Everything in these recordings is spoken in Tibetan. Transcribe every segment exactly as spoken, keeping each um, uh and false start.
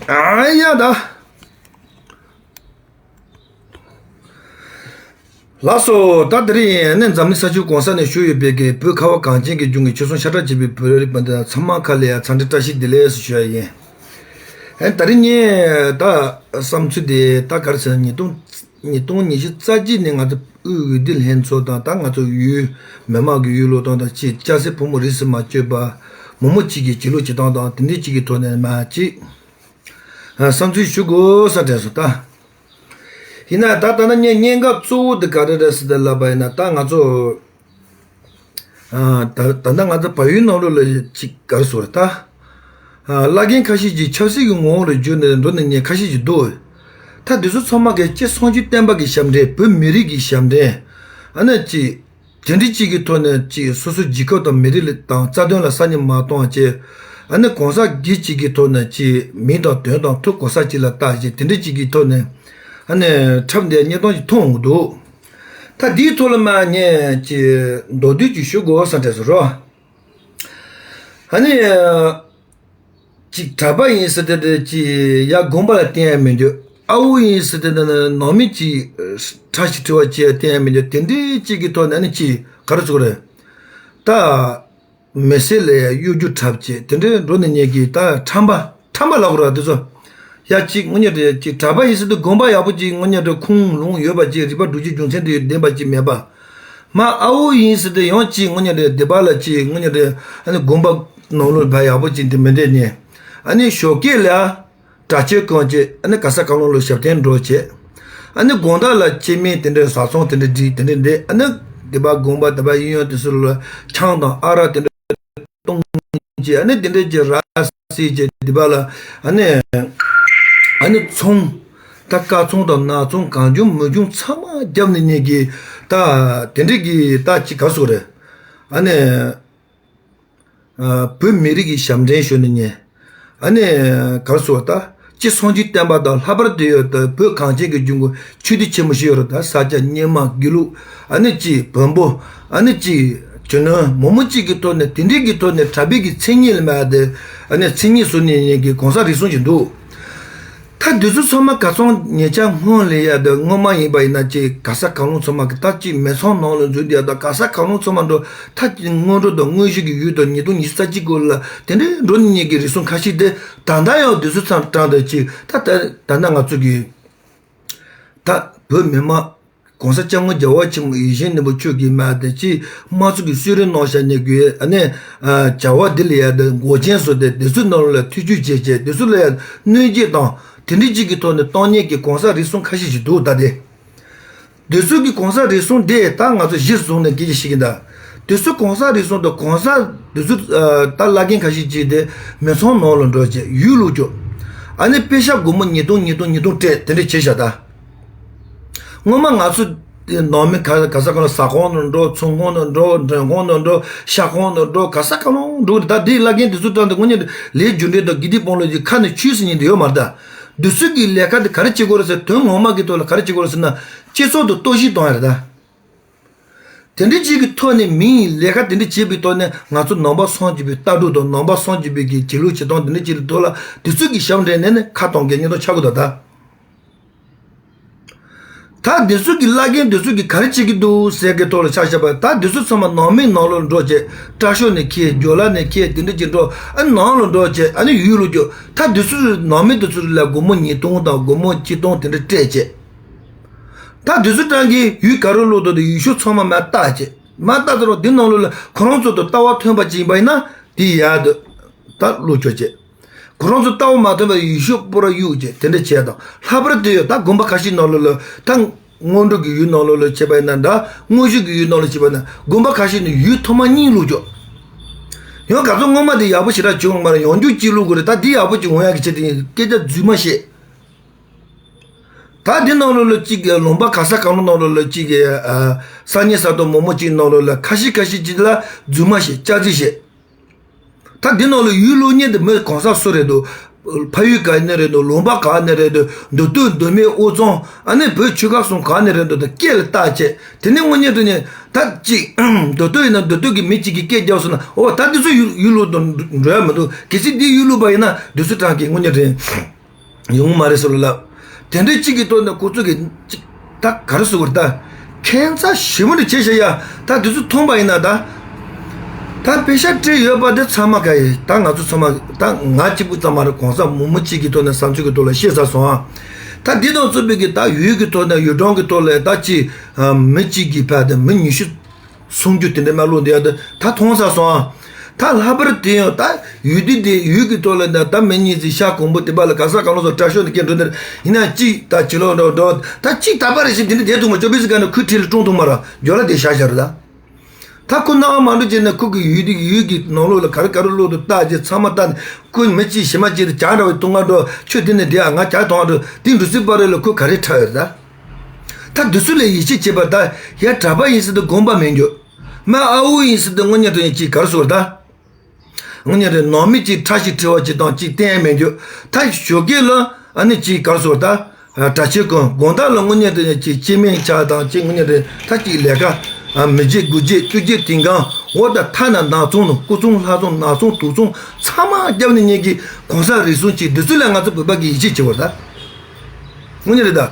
ཨ་ཡ་ད། ལགས་སོ། ད་དེ་རིང་ནི་འཛམ་གླིང་ས་ཕྱོགས་གང་ས་ནས་བཞུགས་ཡོད་པའི་གི་བོད་ཁ་བ་གངས་ཅན་གྱི་ལྗོངས་ཀྱི་ཆོལ་གསུམ་ཤ་ཁྲག་གཅིག་པའི་བོད་རིགས་སྤུན་ཟླ་ཚང་མ་ཁ་ལ་ཡ་འཚམས་འདྲི་བཀྲ་ཤིས་བདེ་ལེགས་ཟེར་ཞུ་ཡ་ཡིན། ཨེ་ད་རིང་ངས་ད་བསམ་ཚུལ་དེ་ད་ག་རེ་ཟེར་ན་ཉིས་སྟོང་ཉིས་སྟོང་ཉི་ཤུ་རྩ་གཅིག་ནས་ང་ཚོ་དབུས་འོས་བསྡུ་ལྷན་ཚོགས་དང་ད་ང་ཚོ་ཡུལ་མི་མང་གི་ཡུལ་ལུང་སྟོང་དང་ཅིག་སྐྱ་སེར་ཕོ་མོ་རིས་སུ་མ་ཆད་པ་མི་མང་གཅིག་གི་བྱེད་ལུགས་བྱེད་སྟངས་དང་དེ་འདྲའི་གཅིག་གི་ཐོག་ནས་མ་ཅིག་བསམ་ཚུལ་ཞུ་དགོས་ས་དྲན་སོང་ད། ཡིན་ན་ད་ལྟ་ན་ངས་གནད་འགག་གཙོ་བོ་དེ་ག་རེ་རེད་ཟེར་ཏེ་ལབ་པ་ཡིན་ན་ད་ང་ཚོ་ཨ་ད་ད་ལྟ་ང་ཚོ་བལ་ཡུལ་ནང་ལོགས་ལ་ཅིག་ག་རེ་ཟེར་ད། ཨ་བླ་རྒན་ཁ་ཤས་ཀྱིས་ཆབ་སྲིད་ཀྱི་ངོ་བོ་ལ་བསྒྱུར་ནས་འགྲོ་ནས་ཉེན་ཁ་ཤས་ཀྱིས་འདུག་ད་དེ་ཚོ་ཚང་མ་གི་སྤྱི་སངས་རྒྱས་བསྟན་པ་གི་ཞབས་འདྲེན་བོད་མི་རིགས་ཀྱི་ཞབས་འདྲེན་ཨ་ནི་ཅིག་དེ་འདྲ་གཅིག་གི་ཐོག་ནས་ཅིག་སོ་སོའི་རྒྱལ་ཁབ་དང་མི་རིགས་ལ་དང་རྩ་དོན་ལ་ས་ཉིན་མ་གཏོང་བ་བཅས། ཨ་ནི་གང་ཟག་སྒེར་གཅིག་གི་ཐོག་ནས་ཅིག་མིང་དང་དོན་དང་ཐོབ་གང་ཟག་གཅིག་ལ་བལྟ་བྱས་དེ་འདྲ་གཅིག་གི་ཐོག་ནས་ཨ་ནི་འཁྲབ་བསྡད་གནས་སྟངས་ཅིག་མཐོང་འོང་འདུག་ད་འདིའི་ཐོག་ལ་མ་ངས་ཅིག་མདོར་བསྡུས་ཅིག་ཞུ་དགོས་བསམ་དྲན་སོང་རོ། ཨ་ནི། ཅིག་གྲྭ་པ་ཡིན་ཟེར་ཏེ་དེ་ཅིག་ཡ་དགོན་པ་ལ་བསྟེན་ཡ་མི་འདུག་ཨ་བོ་ཡིན་ཟེར་ཏེ་དེ་ནི་ནང་མི་ཅིག་ཁྲ་ཞིག་ཁྲི་བ་ཅིག་བསྟེན་ཡ་མི་འདུག་དེ་འདྲའི་ཅིག་གི་ཐོག་ནས་ནི་ཅིག་ག་རེ་ཚུགས་རེད། ད་མི་སེར་ལ་གཡོ་སྒྱུ་འཁྲབ་ཅིག་དེ་འདྲའི་འགྲོ་ནས་ཉེ་གི་ད་ཁྲམ་པ་ཁྲམ་པ་ལབ་དགོས་རེད་དེ་ཚོ། ཡ་གཅིག་དངོས་གནས་རེད་ཅིག་གྲྭ་པ་ཡིན་ཟེར་དུས་དགོན་པ་ཡག་པོ་ཅིག་དངོས་གནས་རེད་ཁུངས་ལུང་ཡོད་པ་ཅིག་རིག་པ་སྒྲུབ་བྱེད་རྒྱུ་མཚན་དེ་ལྡན་པ་ཅིག་མེད་པ། མ་ཨ་བོ་ཡིན་ཟེར་དུས་ཡང་ཅིག་དངོས་གནས་རེད་སྡེ་པ་ལ་ཅིག་དངོས་གནས་རེད་ཨ་ནི་དགོན་པ་ནང་ལོགས་བ་ཡག་པོ་ཅིག་འདི་མི་འདྲ་ཉེ། ཨ་ནི་ཞོགས་ཀས་ལ་གྲྭ་ཆས་གོན་ཅིག་ཨ་ནི་ག་ས་ག་ལོང་ལོ་ཞབས་བརྟན་འགྲོ་ཅིག་ཨ་ནི་དགོང་དག་ལ་སྐྱེ་དམན་དེ་འདྲའི་བཟའ་ཚང་དེ་འདྲ་སྒྲིག་དེ་འདྲ་འདི་ཨ་ནི་སྡེ་པ་དགོན་པ་སྡེ་པ་གཡས་གཡོན་དེ་ཚོ་ལ་ཆང་དང་ཨ་རག་དེ་འདྲ། གཏོང་བྱས་ཨ་ནི་དེ་འདྲའི་ཅིག་ར་བཟི་བྱས་སྡེ་པ་ལ་ཨ་ནི་ཨ་ནི་ཚོང་ད་ཀ་ཚོང་དང་ན་ཚོང་གང་བྱུང་མི་བྱུང་ཚང་མ་བརྒྱབ་ནས་ཉེ་གི་ད་དེ་འདྲའི་གི་ད་ཅིག་ག་སོགས་རེད། ཨ་ནི་བོད་མི་རིགས་ཀྱི་ཞབས་འདྲེན་ཞུ་ནས་ཉེ། ཨ་ནི་ག་སོགས་ད་ཅི་སངས་རྒྱས་བསྟན་པ་དང་ལྷག་པར་དུ་ཡོད་དུ་བོད་གངས་ཅན་གྱི་ལྗོངས་ཀྱི་ཆོས་སྡེ་ཆེན་མོ་ཞིག་ཡོད་རེད་ད་ས་སྐྱ་སྙེ་མ་དགེ་ལུགས་ཨ་ནི་ཅི་བོན་པོ་ཨ་ནི་ཅི་ཇོ་ནང་མི་མང་གཅིག་གི་ཐོག་ནས་དེ་འདྲའི་གི་ཐོག་ནས་གྲྭ་པའི་གི་མཚན་ཉིད་ལ་མ་དེ་ཨ་ནི་མཚན་ཉིད་བཟུང་ནས་ཉེ་གི་གོང་ས་རིགས་གསུམ་ཞིག་འདུག་ད་དེ་ཚོ་ཚང་མ་ག་ཚང་ཉེ་ཆར་སྔོན་ལས་ཡ་དེ་སྔོན་མ་ཡིན་པ་ཡིན་ན་ཅི་ག་ས་ག་ལོང་ཚང་མ་གི་ད་ཅི་མི་ཚང་ནང་ལ་འཛུལ་དེ་ཡ་ད་ག་ས་ག་ལོང་ཚང་མ་འགྲོ་ད་ཅི་སྔོན་འགྲོ་དང་དངོས་གཞི་གི་ཡུལ་དང་ཉིས་སྟོང་ཉི་ཤུ་རྩ་གཅིག་སྐོར་ལ་དེ་འདྲའི་འགྲོ་ནི་ཉེ་གི་རིགས་གསུམ་ཁ་ཤས་དེ་ད་ལྟ་ཡང་དེ་ཚོ་ཚང་དྲང་དེ་ཅི་ད་ད་ད་ལྟ་ང་ཚོ་གི་ད་བོད་མི་མང་གོང་ས་སྐྱབས་མགོན་རྒྱལ་བ་ཆེན་པོ་ཡིད་བཞིན་ནོར་བུ་མཆོག་གིས་མ་དེ་ཅི་དམངས་གཙོ་གི་གསོལ་རས་གནང་བཞག་ནས་དགོས་ཨ་ནི་བྱ་བ་འདི་ལ་ཡ་དེ་འགོག་རྐྱེན་བཟོ་སྟེ་དེ་ཚོའི་ནང་ལ་ཐེ་བྱུས་བྱས་བྱས་དེ་ཚོ་ལ་ཡ་གནོད་སྐྱེལ་དང་དེ་འདྲའི་ཅིག་གི་ཐོག་ནས་གཏོང་མཁན་གྱི་གོང་ས་རིགས་གསུམ་ཁ་ཤས་ཤིག་འདུག་ད་དེ། དེ་ཚོ་གི་གོང་ས་རིགས་གསུམ་དེ་ད་ང་ཚོ་གཞིར་བཟུང་ནས་སྐད་ཆ་བཤད་ཀྱི་འདུག་དེ་ཚོ་གོང་ས་རིགས་གསུམ་དང་གོང་ས་དེ་ཚོ་ད་བླ་རྒན་ཁ་ཤས་ཅིག་དེ་མི་ཚང་ནང་ལ་འགྲོ་བྱས་ཡུལ་ལུགས་ཀྱོ། ཨ་ནི་པེ་ཤ་སྒོར་མོ་ཉིས་སྟོང་ཉིས་སྟོང་ཉིས་སྟོང་སྤྲད་དེ་འདྲ་བྱས་བཞག་ད། སྔོན་མ་ང་ཚོ་དེ་ནང་མི་ག་ག་ས་ག་ལ་ཟ་ཁང་ནང་འགྲོ་ཚོང་ཁང་ནང་འགྲོ་མགྲོན་ཁང་ནང་འགྲོ་ཤ་ཁང་ནང་འགྲོ་ག་ས་ག་ལ་འགྲོ་ད་དེ་བླ་རྒན་དེ་ཚོ་ད་འདི་དངོས་གནས་ལས་རྒྱུ་འབྲས་དང་དགེ་སྡིག་སྤོང་ལོ་ཅིག་ཁ་ནས་ཆུད་ཟིན་ཉིན་དེ་ཡོད་མ་རེད་ད། འདི་ཚོ་གི་ལས་ཀ་དེ་ག་རེ་བྱེད་དགོས་རེད་ཟེར་དོན་ངོ་མ་གི་ཐོག་ལ་ག་རེ་བྱེད་དགོས་རེད་ཟེར་ན་སྤྱི་ཚོགས་དུ་གཏོར་བཤིག་གཏོང་ཡ་རེད་ད། དེ་འདྲ་ཅིག་གི་ཐོག་ནས་མིའི་ལས་ཀ་དེ་འདྲ་བྱེད་པའི་ཐོག་ནས་ང་ཚོ་ནང་པ་སངས་རྒྱས་པའི་ལྟ་གྲུབ་དང་ནང་པ་སངས་རྒྱས་པའི་གི་བྱེད་ལུགས་བྱེད་སྟངས་དེ་འདྲ་ཅིག་གི་ཐོག་ལ་དེ་ཚོ་གི་ཞབས་འདྲེན་ནས་ནས་ཁ་གཏོང་མཁན་ཉེན་རྟོག་ཆགས་དགོས་ད་ད། ད་དེ་ཚོ་གི་བླ་རྒན་དེ་ཚོ་གི་ག་རེ་བྱེད་ཀྱི་འདུག་ཟེར་གི་ཐོག་ལ་ཆ་བཞག་པ་ད་དེ་ཚོ་ཚང་མ་ནང་མི་ནང་ལོགས་འགྲོ་བྱས་སྐྲ་ཤོག་ནས་ཁྱེར་རྒྱོ་ལ་ནས་ཁྱེར་དེ་འདྲ་ཅིག་འགྲོ་ཨ་ནང་ལ་འགྲོ་བྱས་ཨ་ནི་ཡུལ་ལ་འགྱོ་ད་དེ་ཚོ་ནང་མི་དེ་ཚོ་ལ་སྒོར་མོ་ཉིས་སྟོང་དང་སྒོར་མོ་གཅིག་སྟོང་དེ་འདྲ་སྤྲད་བྱས། ད་དེ་ཚོ་གྲངས་ཀྱི་ཡུལ་ག་རུ་ལོག་དོ་དེ་ཡུལ་ཤུལ་ཚང་མ་མ་བལྟ་བྱས་མ་བལྟ་དུ་རོགས་འདི་ནང་ལོགས་ལ་ཁོ་རང་ཚོ་དང་ལྟ་བ་མཐུན་པ་ཅིག་ཡིན་པ་ཡིན་ན་དེ་ཡག་འདུག་ད་བློ་ཆོག་བྱས། ཁོ་རང་ཚོ་ལྟ་བ་མ་མཐུན་པ་ཡུལ་ཤུལ་སྤོ་ར་གཡུག་བྱས་དེ་འདྲ་བྱས་དང་ལྷག་པར་དུ་ཡོད་ད་དགོན་པ་ཁ་ཤས་ནང་ལོགས་ལ་ད་སྔོན་འགྲོ་གི་ཡུལ་ནང་ལོགས་ལ་བྱས་པ་ཡིན་ན་འདྲ་དངོས་གཞི་གི་ཡུལ་ནང་ལ་བྱས་པ་ཡིན་ན་དགོན་པ་ཁ་ཤས་ནས་ཡུལ་ཐོག་མ་གཉིས་བླུགས་ཆོག་ཡང་ག་ཚོད་སྔོན་མ་དེ་ཡག་པོ་ཞེ་དྲག་བྱུང་མ་རེད་ཡང་འཇུག་གཅིག་བླུགས་དགོས་རེད་ད་འདི་ཡག་པོ་ཅིག་འོང་ཡག་གི་ཆེད་དུ་ཡིན་སྐད་ཆ་རྫུན་མ་བཤད། ད་འདི་ནང་ལོགས་ལ་གཅིག་གི་ལུང་པ་ག་ས་གང་ལོ་ནང་ལོགས་ལ་གཅིག་གི་ཨ་ས་གནས་ས་ཐོག་མང་པོ་གཅིག་ནང་ལོགས་ལ་ཁ་ཤས་ཁ་ཤས་གཅིག་ལ་རྫུན་མ་བཤད་སྐྱག་རྫུན་བཤད། ད་འདི་ནང་ལོགས་ཡུལ་ལུགས་གཉིས་དེ་མི་གང་ཟག་སུ་རེད་འདུག་ཕ་ཡུལ་ག་ནས་རེད་འདུག་ལུང་པ་ག་ནས་རེད་འདུག་མདོ་སྟོད་མདོ་སྨད་དབུས་གཙང་ཨ་ནི་བོད་ཆོལ་ཁ་གསུམ་ག་ནས་རེད་འདུག་ད་སྐད་ལ་བལྟ་བྱས་དེ་ནས་དངོས་གནས་དྲང་གནས་ད་གཅིག་མདོ་སྟོད་ཡིན་ན་མདོ་སྟོད་ཀྱི་མི་གཅིག་གིས་སྐད་རྒྱབ་སོང་ན་འོ་ད་འདི་ཚོ་ཡུལ་ཡུལ་ལུགས་དང་འགྲོ་ཡ་མི་འདུག་གལ་སྲིད་འདི་ཡུལ་ལུགས་པ་ཡིན་ན་འདི་ཚོ་གྲངས་ཀྱི་དངོས་གནས་དྲང་། ཡོང་མ་རེད་ཟེར་ལབ། དེ་འདྲའི་གཅིག་གི་ཐོག་ནས་ཁོ་ཚོ་གི་གཅིག་ད་ག་རེ་ཟེར་དགོས་རེད་ད། ཁྱད་མཚར་ཞེ་པོ་འདྲ་བྱས་ཤག་ཡ། ད་དེ་ཚོ་མཐོང་པ་ཡིན་ན་ད། ད་པེ་ཤག་སྤྲད་ཡོད་པ་དེ་ཚང་མ་ག་ཡི་ད་ང་ཚོ་ཚང་མ་ད་ང་གཅིག་པུ་ཙམ་མ་རེད། གོང་ས་མང་པོ་གཅིག་གི་ཐོག་ནས་བསམ་ཚུལ་གི་ཐོག་ལ་བཤད་ཚར་སོང་ཨ། ད་འདི་དང་མཚུངས་པའི་གི་ད་ཡུལ་གི་ཐོག་ནས་ཡུལ་གྲོང་གི་ཐོག་ལ་ད་ཅི་མི་གཅིག་གི་ཕ་དེ་མི་ཉི་ཤུ། སུམ་ཅུ་དེ་འདྲ་མ་ལོ་འདི་ཡ་ད་ད་མཐོང་ས་སོང་ཨ། ད་ལྷག་པར་དེ་ཡང་ད་ཡུལ་དེ་དེ་ཡུལ་གྱི་ཐོག་ལ་ད་ད་མི་གཉིས་ཙི་ཤ་གོང་པོ་དེ་པ་ལ་ག་ས་ག་ལོ་སོ་དྲག་ཤོས་འདི་སྐད་འགྲོ་འདིར་ཡིན་ན་གཅིག་ད་ཕྱི་ལོགས་འགྲོ་འགྲོ་ད་གཅིག་ད་པ་རེ་ཞིག་དེ་འདྲ་བསྡད་ཐུབ་མ་ཅོ་པི་སི་ག་ནས་ཁུ་ཁྲིད་ལ་ཀྲུང་ཐུབ་མ་ར་འཇོ་ལ་དེ་ཤ་ཤ་ར་ད། ད་ཁོ་སྣང་བ་མ་འགྲོ་བྱས་ན་ཁོ་གི་ཡུལ་དེ་ཡུལ་གྱི་ནང་ལོགས་ལ་ག་རེ་ག་རེ་ལོག་ཏུ་ལྟ་རྗེས་ཚང་མ་ལྟ་ནས་ཁོ་མི་གཅིག་ཞི་མ་གཅིག་དེ་བྱ་འདྲ་བའི་དུང་ང་འགྲོ་ཁྱོད་དེ་ནས་བསྡད་ཨ་ང་བྱ་ཐོང་ཨ་འགྲོ་དེ་འགྲོ་སྲིད་པ་རེ་ལ་ཁོ་ག་རེ་ཁྲ་ཡོད་ད། ད་དེ་ཚོ་ལས་ཡིད་ཆེས་བྱེད་པ་ད་ཡ་གྲྭ་པ་ཡིན་ཟེར་དུ་དགོངས་པ་མེད་འགྱོ། མ་ཨ་ཨུ་ཡིན་ཟེར་དུ་དངོས་གནས་དྲང་གནས་ཅིག་གར་སོང་ད། དངོས་གནས་དྲང་ནང་མི་ཅིག་ཁྲ་ཞིག་ཁྲི་བ་ཅིག་དང་ཅིག་བསྟན་མེད་འགྱོ། ད་ཞོགས་ཀས་ལ་ཨ་ནི་ཅིག་གར་སོང་ད། གྲྭ་ཆས་གོན་དགོང་དག་ལ་དངོས་གནས་དྲང་གནས་ཅིག་སྐྱེ་དམན་ཆ་དང་ཅིག་དངོས་གནས་དྲང་ད་ཅིག་ལས་ཀ་མི་བརྗེད་དགུ་བརྗེད་བཅུ་བརྗེད་དེང་གང་འོ་ད་ཐ་ན་ནག་ཚོང་ནང་སྐུ་ཚོང་ལྷ་ཚོང་ནག་ཚོང་དུག་ཚོང་ཚང་མ་རྒྱབ་ནས་ཉན་གི་གོང་ས་རིག་གསུམ་ཅིག་འདི་ཚོ་ལ་ང་ཚོ་བོད་པ་གི་ཡིད་ཆེས་བྱེད་བར་ད། དངོས་གནས་རེད་ད།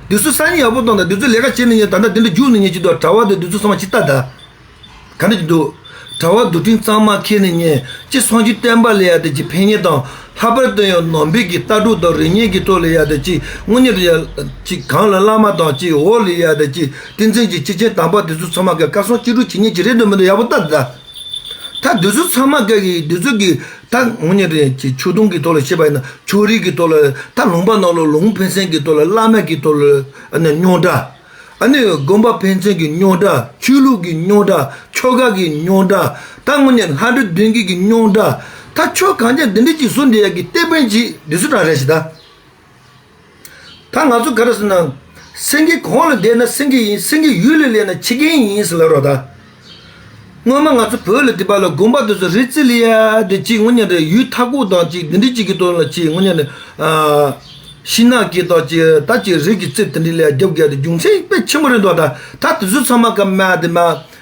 འདི་ཚོ་སང་ཉིན་ཡག་པོ་གཏོང་དང་འདི་ཚོ་ལས་ཀ་བྱེད་ནས་ཡིན་ད་ལྟ་འདི་འདྲ་རྒྱུགས་ནས་ཉན་གྱི་འདུག་གྲྭ་བ་དེ་འདི་ཚོ་ཚང་མ་ཅི་ལྟ་ད། ག་འདྲ་གྱི་འདུག་གྲྭ་བ་དུ་ཕྲེང་གཙང་མ་ཁྱེར་ནས་ཉན་ཅི་སངས་རྒྱས་བསྟན་པ་ལ་ཡ་དེ་ཅི་ཕན་ཉེ་དང་ལྷག་པར་དུ་ཡང་ནང་པའི་གི་ལྟ་གྲུབ་དང་རིག་གནས་ཀྱི་ཐོག་ལ་ཡ་དེ་ཅི་དངོས་གནས་རེད་ཡ་ཅི་གང་ལ་བླ་མ་དང་ཅི་འོག་ལ་ཡ་དེ་ཅི་བསྟན་འཛིན་གྱི་སྐྱེས་ཆེན་དམ་པ་དེ་ཚོ་ཚང་མ་གི་བཀའ་གསུང་ཅི་སྒྲུབ་བྱེད་ཉེ་ཅི་རེད་འདུག་མི་འདུག་ཡག་པོ་ལྟ་ད། ད་འདི་ཚོ་ཚང་མ་ག་གི་འདི་ཚོ་གི་ད་དངོས་གནས་རེད་ཅེས་ཆོས་དུང་གི་ཐོག་ལ་བཤད་པ་ཡིན་ན་ཆོས་རིག་གི་ཐོག་ལ་ད་ལུང་པ་ནང་ལ་ལུང་ཕན་ཚུན་གི་ཐོག་ལ་བླ་མ་གི་ཐོག་ལ་ཨ་ནི་རྙོག་དྲ། ཨ་ནི་དགོན་པ་ཕན་ཚུན་གི་རྙོག་དྲ་ཆོས་ལུགས་གི་རྙོག་དྲ་ཆོལ་ཁ་གི་རྙོག་དྲ་ད་དངོས་གནས་ལྷ་འདྲེ་གདོན་བགེགས་གི་རྙོག་དྲ་ད་ཆོས་གང་ཅན་འདི་འདྲ་ཅིག་བཟོ་འདི་ཡ་གི་ལྟེ་བན་ཅིག་འདི་ཚོ་གྲངས་རེད་ཞེ་ད། ད་ང་ཚོ་ག་རེ་ཟེར་ན། སེང་གེ་གོང་ལ་བསྡད་ན་སེང་གེ་ཡིན། སེང་གེ་ཡུལ་ལ་སླེབས་ན་ཁྱི་རྒན་ཡིན་ཟེར་ལབ་རོགས་ད། སྔོན་མ་ང་ཚོ་བོད་ལ་དེ་པ་ལ་དགོན་པ་དེ་ཚོ་རི་རྩེ་ལ་ཡ་དེ་ཅིག་དངོས་གནས་རེད་ཡུལ་མཐའ་འཁོབ་དང་ཅིག་འདི་འདྲ་ཅིག་གི་དོན་ལ་ཅིག་དངོས་གནས་རེད། ཤིང་ནགས་ཀྱི་དང་ཅིག་ད་ཅིག་རི་གི་རྩེ་དེ་འདྲ་ལ་ཡ་རྒྱབ་རྒྱབ་དེ་རྒྱུ་མཚན་དཔེ་ཆེན་པོ་རེད་འདུག་ད། ད་དེ་ཚོ་ཚང་མ་ཀ་མ་དེ་མ།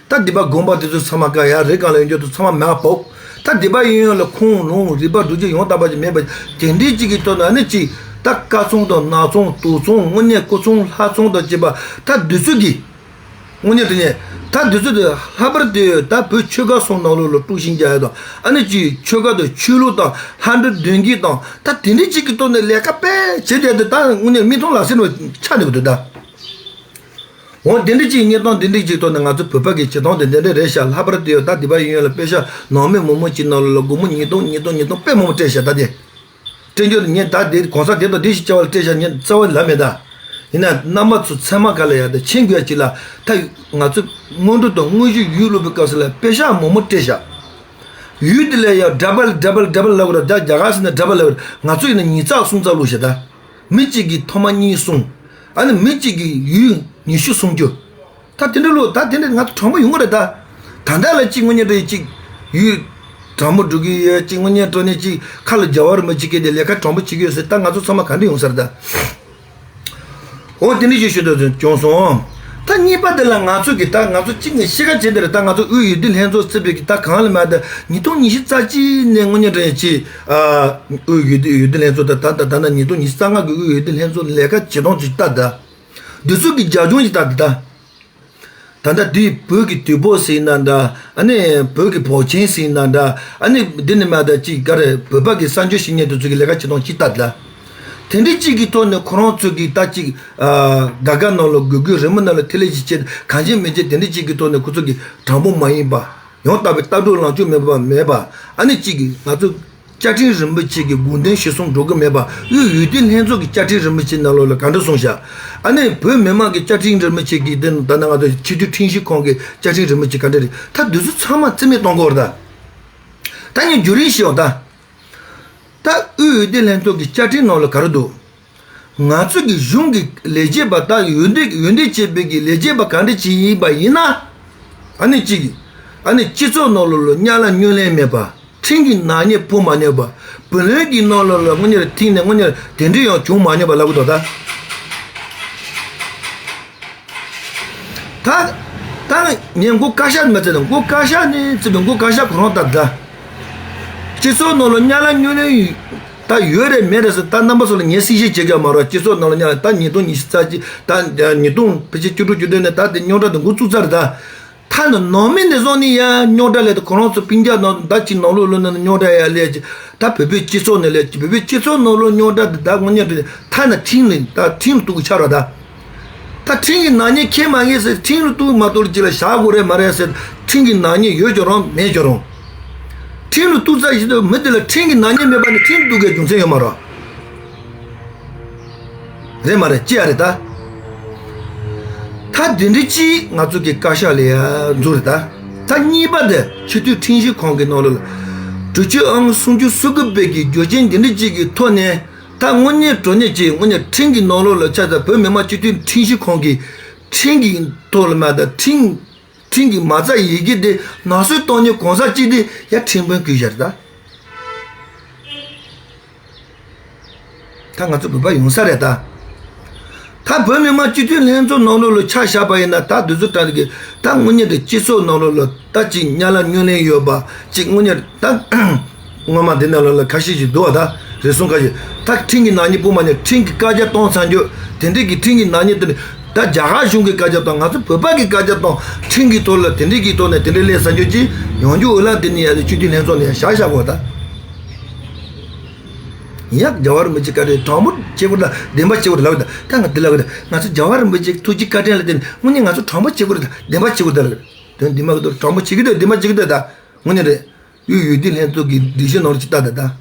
ད་འདི་པ་དགོན་པ་དེ་ཚོ་ཚང་མ་ག་ཡ་རི་སྒང་ལ་ཡོད་རྒྱུ་དུ་ཚང་མ་མ་བོག་ད་འདི་པ་ཡིན་ཡོད་ལ་ཁོང་ལུང་རིག་པ་སྒྲུབ་བྱེད་ཡོང་དག་པ་ཅིག་མེད་པ་དེ་འདྲའི་ཅིག་གི་ཐོག་ན་ནི་ཅིག་ད་ཀ་ཚོང་དང་ནག་ཚོང་དུག་ཚོང་དངོས་གནས་སྐུ་ཚོང་ལྷ་ཚོང་དང་བཅས་པ་ད་འདི་ཚོ་གི་དངོས་གནས་དེ་ནས་ད་འདི་ཚོ་དེ་ལྷག་པར་དུ་ད་བོད་ཆོལ་ཁ་གསུམ་ནང་ལོགས་ལ་དཀྲུག་ཤིང་རྒྱག་ཡ་དང་ཨ་ནི་ཅིག་ཆོལ་ཁ་དང་ཆོས་ལུགས་དང་ལྷ་འདྲེ་གདོན་བགེགས་དང་ད་དེ་འདྲའི་ཅིག་གི་ཐོག་ནས་ལས་ཀ་དཔེ་བྱེད་བསྡད་དེ་ད་དངོས་གནས་མིག་མཐོང་ལག་ཟིན་ནས་ཆགས་འདུག་འདུག་ད། འོ་དེ་འདྲ་ཅིག་གཉེར་སྟངས་དེ་འདྲ་ཅིག་ཐོག་ནས་ང་ཚོ་བོད་པ་གི་བྱེད་སྟངས་དེ་འདི་འདྲ་རེད་ཤག་ལྷག་པར་དུ་ཡོད་ད་འདི་པ་ཡིན་ཡོད་ལ་དཔེ་ཤག་ནང་མི་མང་མང་ཅིག་ནང་ལོགས་ལ་སྒོར་མོ་ཉིས་སྟོང་ཉིས་སྟོང་ཉིས་སྟོང་དཔེ་མང་པོ་སྤྲད་ཤག་ད་དེ་སྤྲད་རྒྱུ་དེ་ངས་ད་དེ་གོང་ས་དེ་དང་དེ་ཞིག་བྱ་བ་ལ་སྤྲད་ཤག་ངས་རྩ་བ་ལ་མེད་ད། ཡིན་ན་རྣམ་པ་ཚོ་ཚད་མ་ག་ལ་ཡ་ད་མཁྱེན་དགོས་ཅིག་ལ་ད་ང་ཚོ་སྔོན་འགྲོ་དང་དངོས་གཞི་ཡུལ་སློབ་པའི་སྐབས་སུ་ལ་དཔེ་ཤག་མང་པོ་སྤྲད་ཤག་ཡུལ་དེ་ལ་ཡ་ཌ་བལ་ཌ་བལ་ཌ་བལ་ལབ་ར་ད་རྒྱ་གར་ཟེར་ན་ཌ་བལ་ལབ་ར་ང་ཚོ་ཡིན་ན་ཉིས་ཚག་སུམ་ཚག་ལུགས་ཤག་ད། མི་གཅིག་གིས་ཐོག་མ་གཉིས་གསུམ། ཨ་ནི་མི་གཅིག་གིས་ཡུལ་ཉི་ཤུ་སུམ་ཅུ། ད་དེ་འདྲ་ལོ་ད་དེ་འདྲ་ང་ཚོ་དྲང་པོ་ཡོང་གི་རེད་ད། ད་ལྟ་ལ་གཅིག་དངོས་གནས་དྲང་གཅིག་ཡུལ་དྲང་པོ་འགྲོ་གི་ཡོད་གཅིག་དངོས་གནས་དྲང་གནས་གཅིག་ཁ་ལ་རྒྱལ་བ་རིན་པོ་ཆེ་སྐད་དེ་ལས་ཀ་དྲང་པོ་བྱེད་ཀྱི་ཡོད་ཟེར་ད་ང་ཚོ་ཚང་མ་ག་འདྲ་ཡོང་ས་རེད་ད། འོ་དེ་འདྲ་ཞིག་ཞུ་འདོད་བྱུང་སོང་། ད་གཉིས་པ་དེ་ལ་ང་ཚོ་གི་ད་ང་ཚོ་གཅིག་ནས་ཤི་ཁ་བྱེད་འདི་རེད་ད་ང་ཚོ་དབུས་འོས་བསྡུ་ལྷན་ཚོགས་བརྩིས་པའི་གི་ད་གང་ལ་མ་ད་ཉིས་སྟོང་ཉི་ཤུ་རྩ་གཅིག་ནས་དངོས་གནས་དྲང་གཅིག་ཨ། དབུས་འོས་བསྡུ་འོས་བསྡུ་ལྷན་ཚོགས་ད་ད་ད་ད་ན་ཉིས་སྟོང་ཉི་ཤུ་རྩ་ལྔ་གི་དབུས་འོས་བསྡུ་ལྷན་ཚོགས་ལས་ཀ་བྱེད་སྟངས་ཅིག་ལྟ་ད། འདི་ཚོ་གི་རྒྱབ་ལྗོངས་ཅིག་ལྟ་ད་ད། ད་ལྟ་དུས་བོད་ཀྱི་དུས་བབ་ཟིན་ན་འདྲ། ཨ་ནི་བོད་ཀྱི་བོད་ཆེན་ཟིན་ན་འདྲ། ཨ་ནི་འདི་ནི་མ་ད་ཅིག་ག་རེ་བོད་པ་གི་གསར་འགྱུར་ཞིག་ཉན་དུ་ཚུལ་གྱི་ལས་ཀ་བྱེད་སྟངས་ཅིག་ལྟ་ད། དེ་འདྲའི་ཅིག་གི་ཐོག་ནས་ཁོ་རང་ཚོ་གི་ད་ཅིག་ཨ། དགའ་དགའ་ནང་ལ་དགོད་དགོད་རི་མོ་ནང་ལ་ཐིག་ལེ་ཞིག་བྱེད་གང་བྱེད་མི་བྱེད་དེ་འདྲའི་ཅིག་གི་ཐོག་ནས་ཁོ་ཚོ་གི་དྲང་པོ་མ་ཡིན་པ། ཡང་དག་པའི་ལྟ་གྲུབ་ལངས་ཕྱོགས་མེད་པ་མེད་པ། ཨ་ནི་གཅིག་གིས་ང་ཚོ་བཅའ་ཁྲིམས་རིན་པོ་ཆེ་གི་དགོངས་དོན་གཞིར་བཟུང་འགྲོ་གི་མེད་པ། དབུས་འོས་བསྡུ་ལྷན་ཚོགས་ཀྱི་བཅའ་ཁྲིམས་རིན་པོ་ཆེ་ནང་ལོགས་ལ་ག་འདྲ་གསུངས་བཞག་ཨ་ནི་བོད་མི་མང་གི་བཅའ་ཁྲིམས་རིན་པོ་ཆེ་གི་དེ་ད་ནང་ང་ཚོ་སྤྱི་འཐུས་ཁྲིམས་ཞིབ་ཁང་གི་བཅའ་ཁྲིམས་རིན་པོ་ཆེ་ག་འདྲ་རེད། ད་འདི་ཚོ་ཚང་མ་རྩིས་མེད་གཏོང་དགོས་རེད་ད། ད་ངས་བརྒྱུད་རིམ་ཞུ་ཡོང་ད། ད་དབུས་འོས་བསྡུ་ལྷན་ཚོགས་ཀྱི་བཅའ་ཁྲིམས་ནང་ལ་ག་རེ་འདུག་ང་ཚོ་གི་གཞུང་གི་ལས་བྱེད་པ་ད་འོས་འདེམས་འོས་འདེམས་བྱས་པའི་གི་ལས་བྱེད་པ་ག་འདྲ་ཅིག་ཡིན་པ་ཡིན་ན། ཨ་ནི་གཅིག་ཨ་ནི་སྤྱི་ཚོགས་ནང་ལོགས་ལ་གཉའ་ལ་སྨྱོན་ལེན་མེད་པ། ཁྲིམས་ཀྱི་ནག་ཉེས་ཕོག་མ་མྱོང་བ། བུ་ལོན་གྱི་ནང་ལོགས་ལ་དངོས་གཉེར་ཐིག་ནས་དངོས་གཉེར་དེ་འདྲ་ཡང་བྱུང་མ་མྱོང་བ་ལབ་གི་འདུག་ད། ད་ད་ངས་མགོ་བཀའ་ཤག་མ་བརྩིས་ན་མགོ་བཀའ་ཤག་ནས་བརྩིས་པའི་མགོ་བཀའ་ཤག་ཁོ་རང་ལྟར་ད། སྤྱི་ཚོགས་ནང་ལ་གཉའ་ལ་སྨྱོན་ལེན་ ད་ཡོད་རེད་མེད་རེད་ཟེར། ད་རྣམ་པ་ཚོ་ལ་ངས་གསལ་བཤད་བྱེད་དགོས་མ་རེད། སྤྱི་ཚོགས་ནང་ལ་ཉར་ད་ཉིས་སྟོང་ཉི་ཤུ་རྩ་གཅིག་ད་ཉིས་སྟོང་ཕལ་ཆེར་བཅུ་དྲུག་བཅུ་བདུན་ནས་ད་དེ་རྙོག་དྲ་དེ་འགོ་བཙུགས་ཚར་རེད་ད། ཐ་ན་ནང་མི་འདི་ཚོ་ནི་ཡ་རྙོག་དྲ་ལས་དེ་ཁོ་རང་ཚོ་སྤུན་ཀྱག་ནང་ད་ཅི་ནང་ལོགས་ལོ་ན་རྙོག་དྲ་ཡ་ལས་ཀྱི་ད་བོད་པའི་སྤྱི་ཚོགས་ནས་ལས་ཀྱི་བོད་པའི་སྤྱི་ཚོགས་ནང་ལོགས་རྙོག་དྲ་དེ་ད་དངོས་གནས་དེ་ཐ་ན་ཁྲིམས་ནི་ད་ཁྲིམས་ལ་གཏུག་གི་ཆགས་ར་ད། ད་ཁྲིམས་ཀྱི་ནག་ཉེས་འཁྱེར་མ་འཁྱེར་ཟེར། ཁྲིམས་ལ་གཏུག་མ་གཏུག་ལ་ཅི་ལ་བཞག་དགོས་རེད་མ་རེད་ཟེར། ཁྲིམས་ཀྱི་ནག་ཉེས་ཡོད་ཀྱང་རུང་མེད་ཀྱང་རུང་། ཁྲིམས་ལ་གཏུག་ཚར་ཞིག་ཏུ་མི་དེ་ལ་ཁྲིམས་ཀྱི་ནག་ཉེས་མེད་པ་ནི་ཁྲིམས་གཏུག་གི་རྒྱུ་མཚན་ཡོད་མ་རེད། རེད་མ་རེད་ཅི་ཡ་རེད་ད། ད་དེ་འདྲ་ཅིག་ང་ཚོ་གི་བཀའ་ཤག་ལ་ཡ་འཛུགས་རེད་ད། ད་གཉིས་པ་དེ་སྤྱི་འཐུས་ཁྲིམས་ཞིབ་ཁང་གི་ནང་ལོགས་ལ་གྲོས་ཆོད་ཨང་སུམ་ཅུ་སོ་དགུ་པའི་གི་རྒྱུ་རྐྱེན་དེ་འདྲ་ཅིག་གི་ཐོག་ནས། ད་དངོས་གནས་དྲང་གནས་ཀྱི་དངོས་གནས་ཁྲིམས་ཀྱི་ནང་ལོགས་ལ་ཆ་ཚང་བོད་མི་མང་སྤྱི་འཐུས་ཁྲིམས་ཞིབ་ཁང་གི་ཁྲིམས་ཀྱི་ཐོག་ལ་མ་ད་ཁྲིམས་ཁྲིམས་ཀྱི་མ་རྩ་ཡི་གེ་དེ་ནག་གསུག་གཏོང་མཁན་གང་ཟག་གཅིག་དེ་ཡ་ཁྲིམས་དཔོན་བསྐོས་བཞག་རེད་ད། ད་ང་ཚོ་བོད་པ་ཡོང་ས་རེད་ད། ད་བོད་མི་མང་སྤྱི་འཐུས་ལྷན་ཚོགས་ནང་ལོགས་ལ་ཆ་བཞག་པ་ཡིན་ན་ད་དུས་ཚོད་གྲངས་ཀྱི་ད་དངོས་གནས་དེ་སྤྱི་ཚོགས་ནང་ལོགས་ལ་ད་ཅིག་གཉའ་ལ་སྨྱོ་ལེན་ཡོད་པ་ཅིག་དངོས་གནས་ད། སྔོན་མ་འདི་ནང་ལོགས་ལ་ཁ་ཤས་ཤིག་འདུག་བ་ད། རེ་ཟུང་ཁ་ཤས་ད་ཁྲིམས་ཀྱི་ནག་ཉེས་སྤོ་མ་ཉེས་ཁྲིམས་ཀྱི་བཀའ་རྒྱ་གཏོང་ཚར་རྒྱུ་དེ་འདྲས་ཀྱི་ཁྲིམས་ཀྱི་ནག་ཉེས་དེ་ནི་ད་རྒྱ་གར་གཞུང་གི་བཀའ་རྒྱ་གཏོང་ང་ཚོ་བོད་པ་གི་བཀའ་རྒྱ་གཏོང་ཁྲིམས་ཀྱི་ཐོག་ལ་དེ་འདྲས་ཀྱི་ཐོག་ནས་དེ་འདྲས་སླེབས་ཚར་རྒྱུ་ཅིག་ཡོང་རྒྱུ་འོས་ལ་དེ་ནི་ཡ་ལས་སྤྱི་འཐུས་ལྷན་ཚོགས་ནས་བཞག་བཞག་དགོས་ད། ཡ་རྒྱལ་བ་རིན་པོ་ཆེ་བཀའ་དྲིན་དྲང་པོ་བྱེད་དགོས་ད་བདེན་པ་བྱེད་དགོས་ད་ལབ་ད་ད་ང་འདི་ལབ་ད་ང་ཚོ་རྒྱལ་བ་རིན་པོ་ཆེ་ཐུགས་རྗེ་བཀའ་དྲིན་ལ་བརྟེན་ནས་དངོས་གནས་ང་ཚོ་དྲང་པོ་བྱེད་དགོས་ད་བདེན་པ་བྱེད་དགོས་ད་ལབ་ད་དོན་འདི་མ་གི་ད་དྲང་པོ་བྱེད་ཀྱི་ད་བདེན་པ་བྱེད་ཀྱི་ད་ད་དངོས་གནས་རེད། དབུས་འོས་བསྡུ་ལྷན་ཚོགས་ཀྱི་སྒྲིག་གཞི་ནང་ལ་ཅིག་ལྟ་དང་ད།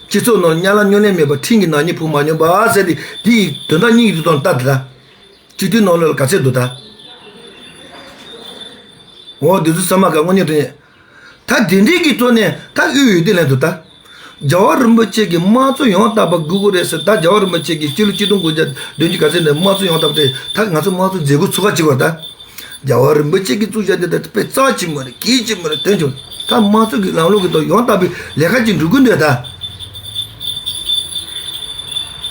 སྤྱི་ཚོགས་ནང་གཉའ་ལ་སྨྱོ་ལེན་མེད་པར་ཁྲིམས་ཀྱི་ནག་ཉེས་ཕོག་མ་མྱོང་པ་ཟེར་ཏེ་དེ་ཡི་དོན་དག་གཉིས་ཀྱི་དོན་ལྟ་དང་ད། སྤྱི་འཐུས་ནང་ལོགས་ལ་ག་ཚད་འདུག་ད། འོ་དེ་ཚོ་ཚང་མ་ག་དངོས་གནས་དྲན། ད་དེ་འདྲའི་གི་ཐོག་ནས་ད་དབུས་འོས་བསྡུ་ལྷན་ཚོགས་ད། རྒྱལ་བ་རིན་པོ་ཆེ་གི་དམངས་གཙོ་ཡང་དག་པ་དགོས་ཀྱི་རེད་ཟེར། ད་རྒྱལ་བ་རིན་པོ་ཆེ་གི་སྤྱི་ལོ་ཆིག་སྟོང་དགུ་བརྒྱ་བདུན་ཅུ་ག་ཚད་ནས་དམངས་གཙོ་ཡང་དག་པ་དེ་ད་ང་ཚོ་དམངས་གཙོ་མཛད་སྒོ་ཚུགས་ཁ་བྱེད་དགོས་ད། རྒྱལ་བ་རིན་པོ་ཆེ་གིས་བཙུགས་བཞག་དེ་ལྟར་དཔེ་རྩ་ཆེན་མོ་རེད་གལ་ཆེན་མོ་རེད་དོན་ཆུང་ད་དམངས་གཙོ་གི་ལམ་ལུགས་ཀྱི་ཐོག་ཡང་དག་པའི་ལས་ཀ་ཅིག་འགྲོ་གི་འདུག་ད།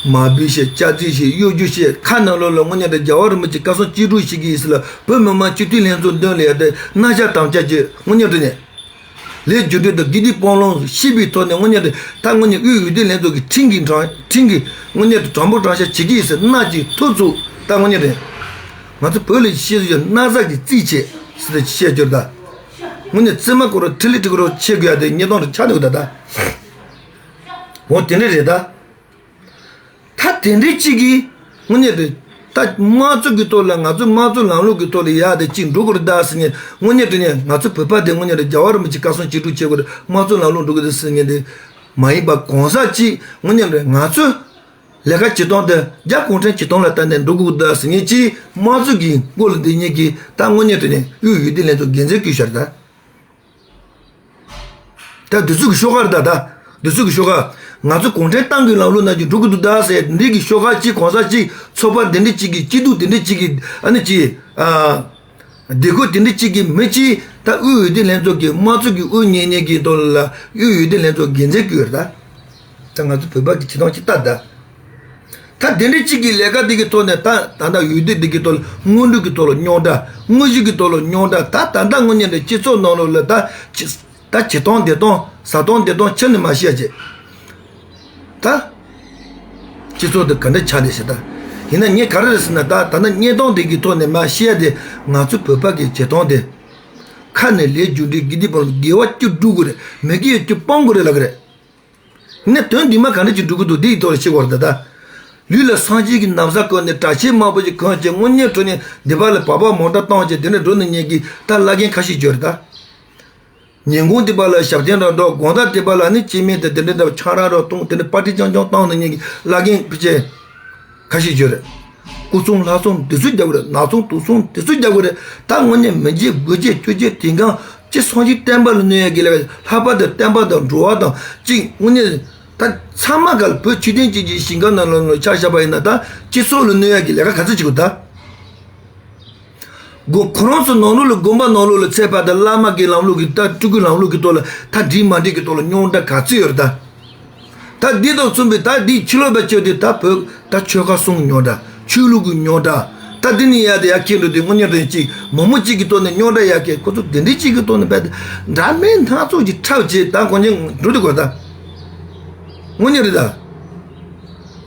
མ་འབུལ་བཤད་སྐྱག་རྫུན་བཤད་གཡོ་སྒྱུ་བཤད་ཁ་ནང་ལོགས་ལ་དངོས་གནས་དེ་རྒྱལ་བ་རིན་པོ་ཆེ་བཀའ་གསུང་ཅི་སྒྲུབ་ཞིག་གིས་ཟེར་ལ་བོད་མི་མང་སྤྱི་འཐུས་ལྷན་ཚོགས་མདུན་ལ་ཡ་དེ་རྣ་ཤ་དམ་བཅའ་ཅིག་དངོས་གནས་དྲན་ནས། ལས་རྒྱུ་འབྲས་དང་དགེ་སྡིག་སྤང་བླང་ཤེས་པའི་ཐོག་ནས་དངོས་གནས་དེ་ད་དངོས་གནས་དབུས་འོས་བསྡུ་ལྷན་ཚོགས་ཀྱི་ཁྲིམས་ཀྱི་དྲང་ཁྲིམས་ཀྱི་དངོས་གནས་དེ་དྲང་པོ་དྲང་བཞག་བྱེད་ཀྱི་ཡིན་ཟེར་སྣ་གཅིག་ཐུག་ཚུགས་ད་དངོས་གནས་དེ། ང་ཚོ་བོད་ལ་བཤད་སྲོལ་ཡོད་ན་བཟའ་གི་རྩིས་བྱེད་ཟེར་ཏེ་བཤད་རྒྱུར་ད། དངོས་གནས་རྩིས་མ་སྐོར་ཁྲི་ལི་ཁྲི་སྐོར་བྱེད་དགོས་ཡ་དེ་ཉིས་སྟོང་རེ་ཆགས་འདུག་ད་ད། འོ་དེ་འདྲ་རེད་ད། ད་དེ་འདྲའི་གཅིག་གིས་དངོས་གནས་དེ་ད་དམངས་གཙོ་གི་ཐོག་ལ་ང་ཚོ་དམངས་གཙོ་ལམ་ལུགས་ཀྱི་ཐོག་ལ་ཡ་དེ་གཅིག་འགྲོ་དགོས་རེད་ད་ཟེར་ནས་དངོས་གནས་དེ་ནས་ང་ཚོ་བོད་པ་དེ་དངོས་གནས་དེ་རྒྱལ་བ་རིན་པོ་ཆེ་བཀའ་གསུང་ཅི་སྒྲུབ་བྱེད་དགོས་རེད་དམངས་གཙོ་ལམ་ལུགས་འགྲོ་དགོས་རེད་ཟེར་ནས་དེ་མ་ཡིན་པ་གང་ཟག་གཅིག་དངོས་གནས་དེ་ང་ཚོ་ལས་ཀ་བྱེད་སྟངས་དེ་རྒྱ་གུང་ཁྲན་བྱེད་སྟངས་ལ་བལྟས་ནས་འགྲོ་དགོས་ད་ཟེར་ཉན་གྱིས་དམངས་གཙོ་གི་སྐོར་ལ་འདི་ཉིད་ཀྱིས་ད་དངོས་གནས་དེ་ནས་དབུས་འོས་བསྡུ་ལྷན་ཚོགས་འགན་འཛིན་བསྐོས་ཤར་ད། ད་དུས་ཚོད་ཀྱི་ཤོག་ཁ་རེད་ད་ད། དུས་ཚོད་ཀྱི་ཤོག་ཁ། ང་ཚོ་གུང་ཁྲན་ཏང་གི་ལམ་ལུགས་ནང་བཞིན་འགྲོ་གི་འདུག་ད་ཟེར་འདི་གི་ཤོག་ཁ་གཅིག་གང་ཟག་གཅིག་ཚོགས་པ་འདི་འདྲ་གཅིག་གི་སྐྱིད་སྡུག་འདི་འདྲ་གཅིག་གི་ཨ་ནི་གཅིག་ཨ། སྡེ་ཁུལ་དེ་འདྲ་གཅིག་གི་མི་གཅིག་ད་དབུས་འོས་བསྡུ་ལྷན་ཚོགས་ཀྱི་དམངས་གཙོ་གི་དབུ་བརྙེས་ཉེས་ཀྱི་ཐོག་ལ་དབུས་འོས་བསྡུ་ལྷན་ཚོགས་འགན་འཛིན་བསྐོས་རེད་ད། ད་ང་ཚོ་བོད་པ་གི་བྱེད་སྟངས་ཅིག་ལྟ་ད། ད་དེ་འདྲ་གཅིག་གི་ལས་ཀ་འདི་གི་ཐོག་ནས་ད་ད་ལྟ་འོས་བསྡུ་འདི་གི་ཐོག་ལ་དངོས་འབྲེལ་གྱི་ཐོག་ལ་རྙོག་དྲ་དངོས་གཞི་གི་ཐོག་ལ་རྙོག་དྲ་ད་ད་ལྟ་དངོས་གནས་ནས་སྤྱི་ཚོགས་ནང་ལོགས་ལ་ད་ཅི་ད་བྱེད་སྟངས་བསྡད་སྟངས་ཟ་སྟངས་བསྡད་སྟངས་ཕྱི་ནས་མ་ཤེས་ཡ་བྱེད། ད། སྤྱི་ཚོགས་དེ་ག་འདྲ་ཆགས་ནས་ཞེ་ད། ཡིན་ན་ངས་ག་རེ་རེད་ཟེར་ན་ད་ད་ལྟ་བརྙན་ཐུང་དེ་གི་ཐོག་ནས་མ་ཤེས་ཡ་དེ་ང་ཚོ་བོད་པ་གི་བྱེད་སྟངས་དེ། ཁ་ནས་ལས་རྒྱུ་འབྲས་དགེ་སྡིག་སྤོང་དགེ་བ་བཅུ་སྒྲུབ་དགོས་རེད་མི་དགེ་བ་བཅུ་སྤོང་དགོས་རེད་ལབ་གི་རེད། ཡིན་ན་དོན་འདི་མ་ག་འདྲ་ཅིག་འགྲུབ་ཀྱི་འདུག་འདི་ཡི་ཐོག་ལ་ཤེས་དགོས་རེད་ད། ལུས་ལ་སངས་རྒྱས་ཀྱི་ན་བཟའ་གོན་ནས་གྲྭ་ཆས་དམར་པོ་ཅིག་གོན་བྱས་དངོས་གནས་དྲང་གནས་སྡེ་པ་ལ་བག་ཕེབས་མོ་ཊ་བཏང་བྱས་དེ་ནས་འགྲོ་ནས་ཉལ་གྱི་ད་བླ་རྒན་ཁ་ཤས་ཡོད་རེད་ད། ཉིན་གུང་སྡེ་པ་ལ་ཞབས་བརྟན་རང་འགྲོ་དགོང་དག་སྡེ་པ་ལ་ནི་སྐྱེ་དམན་དེ་དེ་འདྲ་འདྲ་ཆང་རག་རོ་བཏུང་དེ་འདྲ་པར་ཊི་རྐྱང་རྐྱང་བཏང་ནས་ཉལ་གྱི་བླ་རྒན་ཕལ་ཆེར། ཁ་ཤས་ཡོད་རེད། སྐུ་གསུང་ལྷ་གསུང་འདི་ཚོ་རྒྱག་གི་རེད་ནག་ཚོང་དུག་གསུམ་འདི་ཚོ་རྒྱག་གི་རེད་ད་དངོས་གནས་མི་འཇིགས་དགུ་འཇིགས་བཅུ་འཇིགས་དེང་སང་ཅི་སངས་རྒྱས་བསྟན་པ་ལ་གནོད་ཡ་གི་ལས་ལྷག་པར་དུ་བསྟན་པ་དང་འགྲོ་བ་དང་གཅིག་དངོས་གནས་ད་ཚང་མ་ག་ལ་བོད་ཆོས་ལྡན་སྤྱི་གི་ཞིང་ཁམས་ནང་ལ་ཆ་བཞག་པ་ཡིན་ན་ད་སྤྱི་ཚོགས་ལ་གནོད་ཡ་གི་ལས་ཀ་ག་ཚོད་བྱེད་དགོས་ད། དགོན་ཁོ་རང་ཚོ་ནང་ལོགས་ལ་དགོན་པ་ནང་ལོགས་ལ་ཚད་པ་དང་བླ་མ་གི་ལམ་ལུགས་ཀྱི་ད་སྤྲུལ་སྐུ་ལམ་ལུགས་ཀྱི་ཐོག་ལ་ད་འགྲིག་མ་འགྲིག་གི་ཐོག་ལ་རྙོག་དྲ་ག་ཚོད་ཡོད་རེད་ད། ད་འདི་དང་མཚུངས་པའི་ད་འདི་ཕྱི་ལོགས་པ་བྱས་ཏེ་ད་བོད་ད་ཆོལ་ཁ་གསུམ་རྙོག་དྲ་ཆོས་ལུགས་ཀྱི་རྙོག་དྲ་ད་འདི་ནི་ཡ་དེ་ཡ་ཁྱེད་འགྲོ་དུས་དངོས་གནས་དོན་གཅིག་མང་མང་གཅིག་གི་ཐོག་ནས་རྙོག་དྲ་ཡ་ཁྱེད་ཁོ་ཚོ་དེ་འདྲའི་གཅིག་གི་ཐོག་ནས་བས་ཏེ་འདྲ་མིན་སྣ་ཚོགས་ཀྱི་འཁྲབ་བྱས་ད་གོ་ཉན་འགྲོ་དུས་གོ་ད། དངོས་གནས་རེད་ད།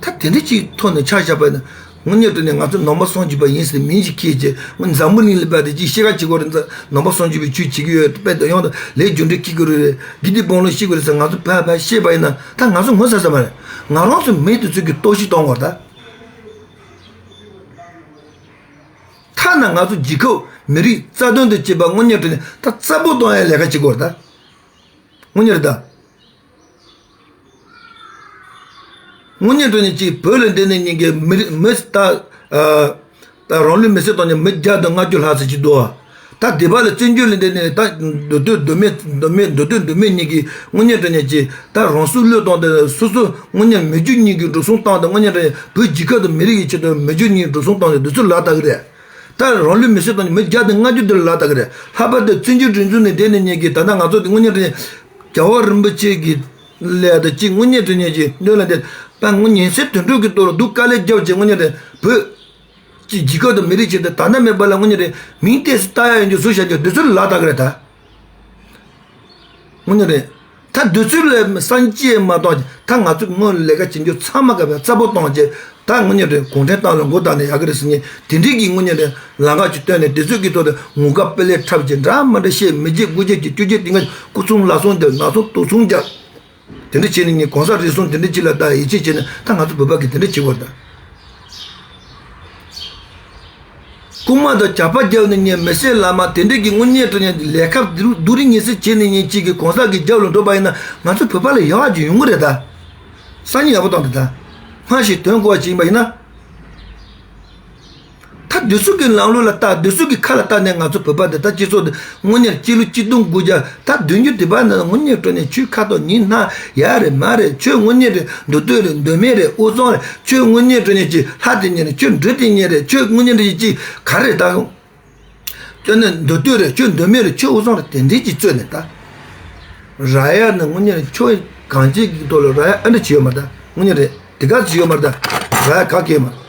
ད་དེ་འདྲ་ཅིག་ཐོག་ནས་ཆ་བཞག་པ་ཡིན་ན། དངོས་གནས་དྲང་གནས་ང་ཚོ་ནང་པ་སངས་རྒྱས་པ་ཡིན་ཟེར་མིང་ཞིག་ཁྱེར་བྱས། འཛམ་བུ་གླིང་ལ་བབས་ཏེ་ཅིག་ཤེས་ཁ་བྱེད་དགོས་རེད། ནང་པ་སངས་རྒྱས་པའི་ཆོས་བྱེད་ཀྱི་ཡོད། དཔལ་དུ་ཡོང་དང་ལས་རྒྱུ་འབྲས་ཁྱེར་དགོས་རེད། དགེ་སྡིག་སྤོང་ལུགས་ཤེས་དགོས་རེད་ཟེར་ང་ཚོ་ཕར་ཕར་བཤད་པ་ཡིན་ན། ད་ང་ཚོ་ངོ་ཚ་ས་མ་རེད། ང་རང་ཚོ་མི་དེ་ཚོ་གི་རྟོག་ཞིབ་གཏོང་དགོས་རེད་ད། ཐ་ན་ང་ཚོ་རྒྱལ་ཁབ་མི་རིགས་རྩ་དོན་དུ་བྱེད་པ་དངོས་གནས་དྲང་གནས་ད་རྩ་པོ་གཏོང་ཡ་ལས་ཀ་བྱེད་དགོས་རེད་ད། དངོས་གནས་རེད་ད། དངོས་གནས་དྲང་གནས་ཅིག་བོད་ལ་འདི་ནས་ཉིན་གྱི་མི་རིགས་མི་ད་ཨ་ད་རང་ལུས་མེར་སྲེག་བཏང་ནས་མི་བརྒྱ་དང་ལྔ་བཅུ་ལྷག་ཙམ་ཅིག་འདུག་ཨ། ད་སྡེ་པ་ལ་བཙན་བྱོལ་ལ་འདི་ནས་ད་མདོ་སྟོད་མདོ་སྨད་མདོ་སྨད་མདོ་སྟོད་མདོ་སྨད་གཉིས་ཀྱི་དངོས་གནས་དྲང་གནས་ཅིག་ད་རང་སྲོག་བློས་བཏང་སྟེ་སོ་སོ་དངོས་གནས་མི་རྒྱུ་གཉིས་ཀྱི་འགྲོ་སོང་བཏང་སྟེ། དངོས་གནས་དྲང་གནས་བོད་རྒྱལ་ཁབ་དང་མི་རིགས་ཀྱི་ཆེད་དུ་མི་རྒྱུ་གཉིས་འགྲོ་སོང་བཏང་སྟེ་འདི་ཚོ་ལ་ལྟ་གི་རེད། ད་རང་ལུས་མེར་སྲེག་བཏང་ནས་མི་བརྒྱ་དང་ལྔ་བཅུ་དེ་ལ་ལ་ལྟ་གི་རེད། ལྷག་པར་དུ་བཙན་བྱོལ་སྒྲིག་འཛུགས་ནས་དེ་ནས་ཉེས་ཀྱི་ད་ལྟ་ང་ཚོ་དེ་དངོས་གནས་དྲང་གནས་རྒྱལ་བ་རིན་པོ་ཆེ་གི་ལས་དང་གཅིག་དངོས་གནས་དྲང་གནས་ཀྱི་སྣོད་ལ་འདེད་པ་དངོས་ཉིན་མཚན་དུས་དྲུག་གི་ཐོག་ལ་སྡུག་དཀའ་ལས་བརྒྱབ་བྱས་དངོས་གནས་དྲང་བོད་ཀྱི་རྒྱལ་ཁབ་དང་མི་རིགས་ཆེད་དུ་ད་ལྟ་མེད་པ་ལ་དངོས་གནས་དྲང་མིང་ཏོག་ཙམ་བཏགས་ཡ་ཡོང་རྒྱུ་བཟོ་བཞག་རྒྱུ་འདི་ཚོ་ལ་ལ་ལྟ་གི་རེད་ད། དངོས་གནས་རེད། ད་འདི་ཚོ་ལ་བསམ་གྱིས་མ་གཏོགས། ད་ང་ཚོ་སྔོན་ལས་ཀ་བྱེད་རྒྱུ་ཚང་མ་ག་བ་རྩ་པོ་བཏང་བྱས། ད་དངོས་གནས་རེད། གུང་ཁྲན་ཏང་ལ་མགོ་བཏགས་ནས་ཡག་གི་རེད་ཟེར་མཁན་དེ་འདྲའི་གི་དངོས་གནས་རེད། ལམ་ཁ་ཅིག་སྟོན་ནས་དེ་ཚོ་གི་ཐོག་ཏུ་ངུ་དགའ་དཔེ་ལེགས་འཁྲབ་བྱས། འདྲ་མི་འདྲ་བཤད། མི་བརྗེད་དགུ་བརྗེད་ཀྱི་བཅུ་བརྗེད་དེ་སྔ་སྐུ་གསུང་ལག་གསུང་འདེབས། ནག་ཚོང་དུག་གསུམ་རྒྱག་དེ་འདྲ་བྱས་ནས་ངས་གོང་ས་རེ་ཟུང་དེ་འདྲ་ཅིག་ལ་ད་ཡིད་ཆེས་བྱས་ནས། ད་ང་ཚོ་བོད་པ་གིས་དེ་འདྲ་བྱེད་དགོས་རེད་ད། རྐུན་མ་དང་ཇག་པ་རྒྱབ་ནས་ཉེས་མི་སེར་ལ་མ་དེ་འདྲ་གི་དངོས་གནས་དྲང་གནས་ལས་ཀ་སྡུག་རུས་ཉེས་སེལ་བྱས་ནས་ཉེས་གཅིག་གི་གོང་ས་གི་རྒྱབ་ལ་འགྲོ་པ་ཡིན་ན། ང་ཚོ་བོད་པ་ལ་ཡག་ཅིག་ཡོང་གི་རེད་ད། སང་ཉིན་ཡག་པོ་བཏང་དེ་ད། སྔ་ཕྱི་དོན་གོ་བ་ཅིག་ཡིན་པ་ཡིན་ན། ད་དེ་ཚོ་གི་ལམ་ལུགས་ལ་ལྟ། དེ་ཚོ་གི་ཁ་ལ་ལྟ་ནས་ང་ཚོ་བོད་པ་དེ་ད་སྤྱི་ཚོགས་དེ་དངོས་གནས་སྤྱི་ལོ་གཅིག་སྟོང་དགུ་བརྒྱ་ད་བདུན་ཅུ་དེ་བར་ན་དངོས་གནས་དྲང་གནས་ཆོས་ཁ་ཐོག་ཉིན་ནག་ཡ་རེད་མ་རེད། ཆོས་དངོས་གནས་རེད། མདོ་སྟོད་རེད། མདོ་སྨད་རེད། དབུས་གཙང་རེད། ཆོས་དངོས་གནས་དྲང་གནས་ཀྱི་ལྷ་དེ་ཉིད་རེད། ཆོས་འབྲུ་དེ་ཉིད་རེད། ཆོས་དངོས་གནས་དྲང་གནས་ཀྱི་ག་རེད་ད། ཁྱོད་ནི་མདོ་སྟོད་རེད། ཁྱོད་མདོ་སྨད་རེད། ཁྱོད་དབུས་གཙང་རེད། དེ་འདྲའི་ཅིག་རྩོད་ནས་ད། ར་ཡ་ནི་དངོས་གནས་རེད། ཁྱོད་གངས་ཅན་གྱི་ཐོག་ལ་ར་ཡ་ཨ་འདྲ་བྱེད་ཡོད་མ་རེད་ད། དངོས་གནས་རེད། དེ་ག་ཅིག་ཡོད་མ་རེད་ད། ར་ཡ་ག་གེ་མ་རེད།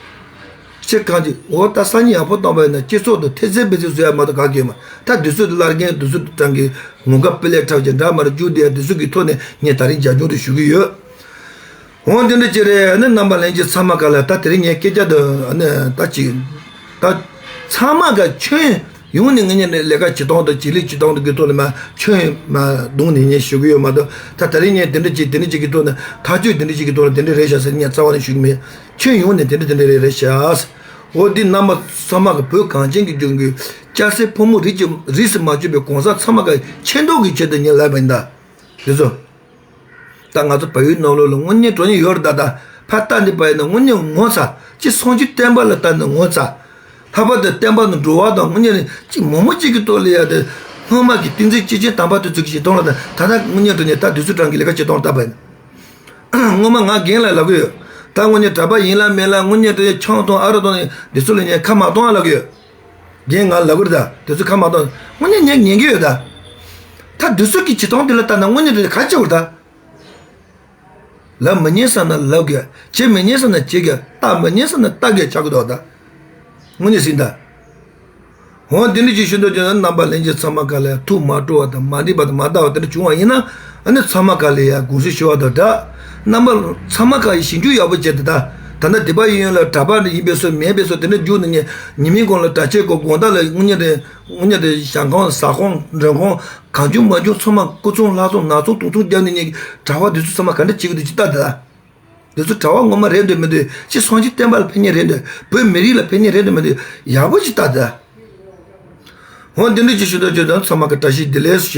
ཕྱིར་གང་ཅི། འོ་ད་སང་ཉིན་ཡག་པོ་བཏང་པ་ཡིན་ན་སྤྱི་ཚོགས་དང་འཐད་རྩོད་འབད་རྩོད་བཟོ་ཡ་མ་གཏོགས་ག་གེ་མ། ད་དུས་ཚོད་དུ་བླར་མཁན་དུས་ཚོད་དུ་དྲང་གི་ངུ་དགའ་དཔེ་ལེགས་འཁྲབ་ཀྱི་འདྲ་མ་རེད། རྒྱུ་དེ་ཡ་དུས་ཚོད་ཀྱི་ཐོག་ནས་ངས་ད་རིང་རྒྱབ་སྐྱོར་དུ་ཞུ་གི་ཡོད། འོ་འདི་འདྲ་ཅིག་རེད། ཨ་ནི་རྣམ་པ་ལྷན་རྒྱས་ཚང་མ་ག་ལ་ད་དེ་རིང་ངས་སྐད་ཆ་དུ་ཨ་ནི་ད་ཅིག་ད་ཚང་མ་ག་ཁྱོན་ཡོངས་ནས་ངེད་གཉིས་ནས་ལས་ཀ་བྱེད་སྟངས་དང་བྱེད་ལས་བྱེད་སྟངས་དང་གི་ཐོག་ནས་མ་ཁྱོན་མ་བརྡུངས་ནས་ངས་ཞུ་གི་ཡོད་མ་གཏོགས། ད་དེ་རིང་ངས་འདི་འདྲ་ཅིག་འདི་འདྲ་ཅིག་གི་ཐོག་ནས་ཐག་གཅོད་འདི་འདྲ་ཅིག་གི་ཐོག་ནས་འདི་འདྲ་རེད་ཤག་ཟེར་ངས་རྩ་བ་ནས་ཞུ་གི་མེད། ཁྱོན་ཡོངས་ནས་འདི་འདྲ་འདི་འདྲ་རེད་རེད་ཤག། འོ་འདི་རྣམ་པ་ཚང་མ་གི་བོད་གངས་ཅན་གྱི་ལྗོངས་ཀྱི་སྐྱ་སེར་ཕོ་མོ་རིས་ཀྱི་རིས་སུ་མ་ཆད་པའི་གོང་ས་ཚང་མ་གི་ཆེ་མཐོང་གི་ཆེད་དུ་ངས་ལབ་པ་ཡིན་ད། དེ་ཚོ། ད་ང་ཚོ་བལ་ཡུལ་ནང་ལོགས་ལ་དངོས་གནས་དྲང་གནས་ཡོད་རེད་ད། ད་ཕར་ལྟ་འདི་པ་ཡིན་ན་དངོས་གནས་ངོ་ཚ། ཅི་སངས་རྒྱས་བསྟན་པ་ལ་ལྟ་ན་ངོ་ཚ། ལྷག་པར་དུ་བསྟན་པ་ནི་འགྲོ་བ་དང་དངོས་གནས་ཅི་མོག་མོག་ཅིག་གི་ཐོག་ལ་ཡ་དེ་སྔོན་མ་གི་བསྟན་འཛིན་སྐྱེས་ཆེན་དམ་པ་དེ་ཚོ་གི་བྱེད་སྟངས་ལ་ད། ད་ད་དངོས་གནས་དྲང་གནས་ད་དུས་ཚོད་གྲངས་ཀྱི་ལས་ཀ་བྱེད་སྟངས་ལ་ལྟ་བ་ཡིན། སྔོན་མ་ང་རྒན་ལ་ལབ་གི་ཡོད། ད་དངོས་གནས་གྲྭ་པ་ཡིན་ལ་མིན་ལ་དངོས་གནས་དྲང་གནས་ཆང་འཐུང་ཨ་རོ་འཐུང་ནས་འདི་ཚོ་ལ་ངས་ཁ་མ་གཏོང་ཨ་ལབ་གི་ཡོད། རྒན་ང་ལབ་གི་རེད་ད། དེ་ཚོ་ཁ་མ་གཏོང་། དངོས་གནས་ངས་ཉན་གི་ཡོད་ད། ད་དེ་ཚོ་གི་བྱེད་སྟངས་དེ་ལ་ལྟ་ན་དངོས་གནས་དེ་ག་ཅི་བར་ད། ལབ་མི་ཉན་ས་ན་ལབ་དགོས། བྱེད་མི་ཉན་ས་ན་བྱེད་དགོས། ལྟ་མི་ཉན་ས་ན་ལྟ་དགོས་ཆགས་གི་འདུག་ད། དངོས་གནས་ཟིན་ད། འོ་འདི་འདྲ་ཅིག་ཞུ་འདོད་ཀྱི་རྣམ་པ་ལྷན་རྒྱས་ཚང་མ་ག་ལ་ཐུགས་མ་སྤྲོ་བ་དང་མ་འགྲིག་པ་དང་མ་འདང་བ་དེ་འདྲ་བྱུང་བ་ཡིན་ན། ཨ་ནི་ཚང་མ་ག་ལ་ཡ་དགོངས་སེལ་ཞུ་བ་དང་སྦྲགས། རྣམ་པ་ཚང་མ་ག་ཡི་ཞིབ་འཇུག་ཡག་པོ་བྱས་ཏེ་ད། ད་ལྟ་སྡེ་པ་ཡིན་ཡོད་ལ་གྲྭ་པ་ཡིན་པའི་སོ་མིན་པའི་སོ་དེ་འདྲ་བརྒྱུགས་ནས་ཉིན་མིའི་གོང་ལ་གྲྭ་ཆས་གོན། དགོང་དག་ལ་དངོས་གནས་དེ་དངོས་གནས་དེ་ཞང་ཁང་ཟ་ཁང་མགྲོན་ཁང་གང་བྱུང་མ་བྱུང་ཚང་མ་སྐུ་ཚོང་ལྷ་ཚོང་ནག་ཚོང་དུག་ཚོང་བརྒྱབ་ནས་ཉིན་གྲྭ་པ་དེ་ཚོ་ཚང་མ་ག་འདྲ་བྱེད་ཀྱི་འདུག་ཅིག་ལྟ་དེ་ད། དེ་ཚོ་གྲྭ་པ་ངོ་མ་རེད་འདོད་མི་འདོད། ཅི་སངས་རྒྱས་བསྟན་པ་ལ་ཕན་ཉེན་རེད་འདོད། བོད་མི་རིགས་ལ་ཕན་ཉེན་རེད་འདོད་མི་འདོད། ཡག་པོ་ཅིག་ལྟ་དེ། འོ་འདི་འདྲ་ཅིག་ཞུ་འདོད་ཅིག་དང་། ཚང་མ་གི་བཀྲ་ཤིས་བདེ་ལེགས།